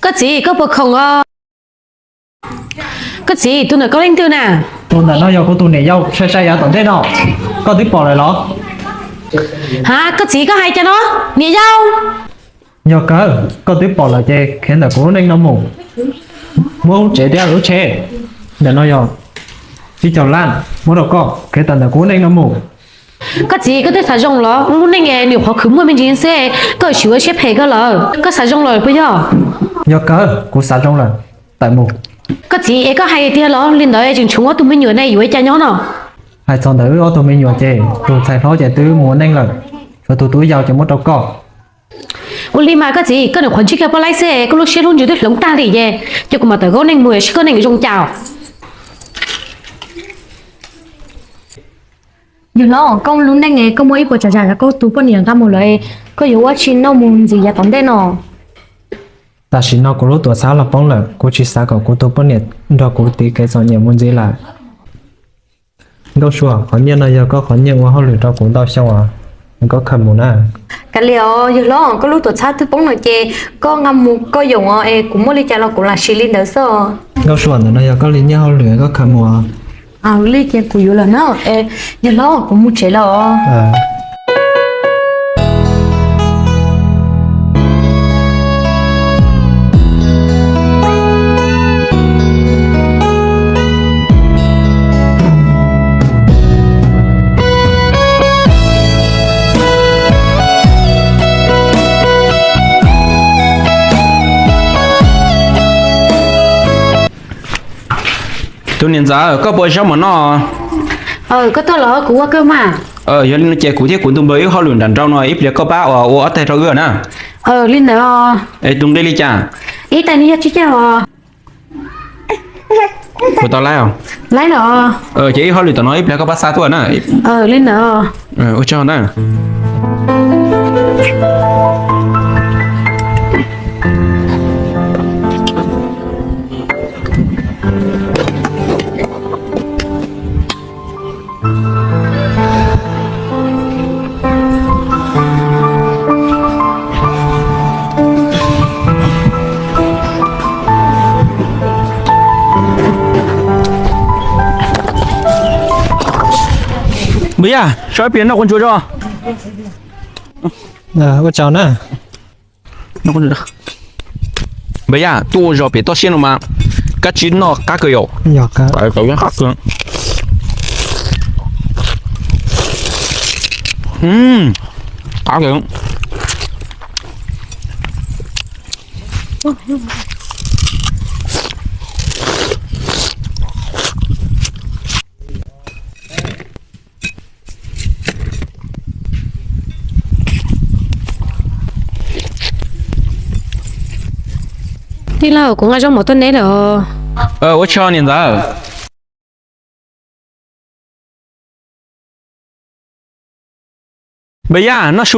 Koj txiv, koj puas khoom os? Koj txiv, tus ntawm koj leej twg na? Tus ntawm no yog kuv tus niam yau sai sai yav tom ntej no. Koj twb pom lawm los? Ha, koj txiv, koj hais cas no? Niam yau? Yog kawg, koj twb pom lawm ces khiav ntawm kuv lub neej no mus. Muab lub tsev thiab lub tsheb, ntawm no yog tsib caug lab, muab rau koj, khiav tawm ntawm kuv lub neej no mus. Koj txiv, koj twb xav zoo los? Lub neej es nyuam qhuav khwv muaj me ntsis xwb, koj yuav ua siab phem koj lawm. Koj xav zoo lawm puas yog? Yog kawg, kuv xav zoo lawm. Tawm mus. Koj txiv, es koj hais tiag los? Li ntawd tseem tshuav ob tug me nyuam ne, yuav ua cas nyob no? Hais txog ntawm wb ob tug me nyuam ces tus ntxhais hlob ces twb mus ua neej lawm, tshuav tus tub yau ces muab rau koj. Ua li mas koj txiv, koj nyuam qhuav ntsib kiag poj laib xwb, koj lub siab hlub ntsws twb hloov tag li ces, ces kuv mam tawm koj neej mus saib koj neej zoo cas. Yawg hlob, koj lub neej koj muaj ib puas tsav zam, koj tus poj niam nqa mus lawm, koj yuav ua tsi noj mus ntxiv yav tom ntej no? Tam sim no kuv lub tuam txhab los poob lawm, kuv tsis xav kom kuv tus poj niam nrog kuv tiv kev txom nyem mus ntxiv lawm. Nkauj Sua, qhov nyiaj no yog koj qhov nyiaj ua hauj lwm rau kuv ntau xyoo os, koj khaws mus na. Kav liam os yawg hlob, koj lub tuam txhab twb poob lawm ces koj nqa mus koj yoom os, es kuv muaj li cas los kuv lam siv li ntawd xwb. Nkauj Sua, ntawm no yog koj li nyiaj hauj lwm, koj khaws mus. Li ces kuv yuav lawm na, es yawg hlob, kuv mus tsev lawm os. Tus niam ntxawm, koj puas zaub mov noj? Koj tuaj los kuv ua kawg mas. Yog li no ces kuv thiab kuv ntu npawg wb hauj lwm nram nraud no, ib pliag koj pab ua ob teg rau wb na. Li ntawd. Es tus nqi li cas? Ib teg no yog tsib caug os. Puas tau laib os? Laib los. Ces wb hauj lwm tom no, ib pliag koj pab xa tuaj na. Li ntawd. Ua tsaug na. Npawg Yaj, so ib pliag noj kua ntsuab tso. Ua tsaug na. Npawg Yaj, tuaj ua zog pem toj siab no mas kab tsib noj qab kawg yom. Tij laug, kuv nqa zaub mov tuaj neb lawm. Ua tsaug niam ntxawm. Npawg Yaj, noj su.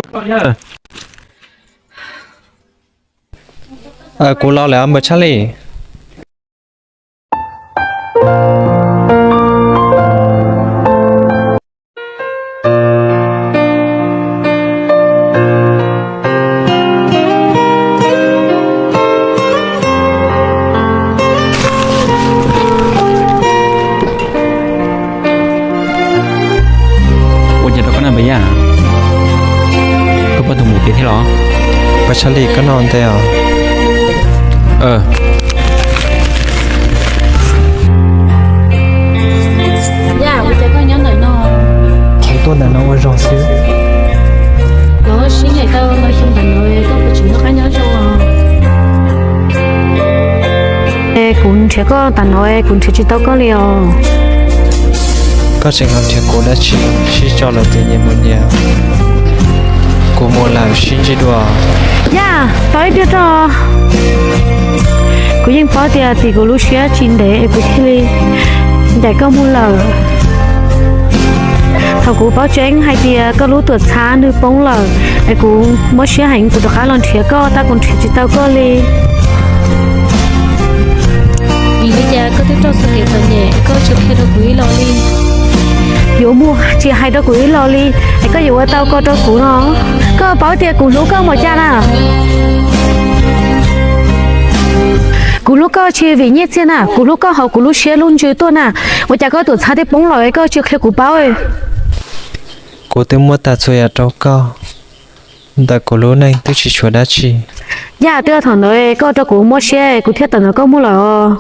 Kuv los lawm npawg Tshaj Li. Ua cas rau koj na Npawg Yaj? Koj poj tus mus pem thiab los? Npawg Tshaj Li, koj noj ua ntej os. Yaj, ua cas koj nyob ntawm no? Kuv tuaj ntawm no ua zog xwb. Los sib ncaim tau xyoo tas no koj puas tseem noj qab nyob zoo os? Kuv nrhiav koj tas no kuv nrhiav tsis tau koj li os. Koj tseem los nrhiav kuv dab tsi? Sib tso lawm ces nyias mus nyias. Kuv mus lawm, sib ntsib dua. Yaj, tos ib pliag tso. Kuv yeej paub tias tim kuv lub siab tsis ntev es kuv thiaj li ncaim koj mus lawm. Thaum kuv paub tseeb hais tias koj lub tuam txhab nws poob lawm, es kuv mob siab heev, kuv rov qab los nrhiav koj tab kuv nrhiav tsis tau koj li. Vim li cas koj twb raug txhua kev txom nyem koj tsis qhia rau kuv ib los li? Yuav muaj tsis hais rau kuv ib los li, es koj yuav ua tau ko rau kuv no? Koj paub tias kuv hlub koj npaum cas na. Koj tsis vim nyiaj txiag na, kuv hlub koj hauv kuv lub siab lub ntsws tuaj na, ua cas koj tuam txhab twb poob lawm koj tsis qhia kuv paub? Kuv twb muab tag txhua yam rau koj, ntawm kuv lub neej twb tsis tshuav dab tsi. Yaj, twb yog thaum ntawd koj rau kuv mob siab kuv thiaj tawm ntawm koj mus lawm os.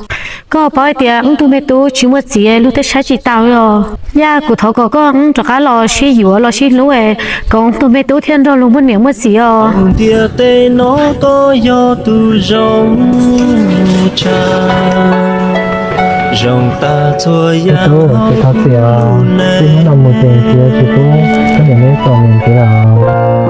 Koj paub hais tias wb tug me tub tsis muaj txiv luag tej saib tsis taus li os. Yaj, kuv thov kom koj wb rov qab los sib yuav los sib hlub, kom wb tug me tub thiaj nrog luag muaj niam muaj txiv os. Ntiaj teb no koj yog tus zoo tshaj, zoo tag txhua yam. Tub, kuv thov txim os, txij hnub no mus ces kuv yuav tsis pub koj niam neb txom nyem ntxiv lawm.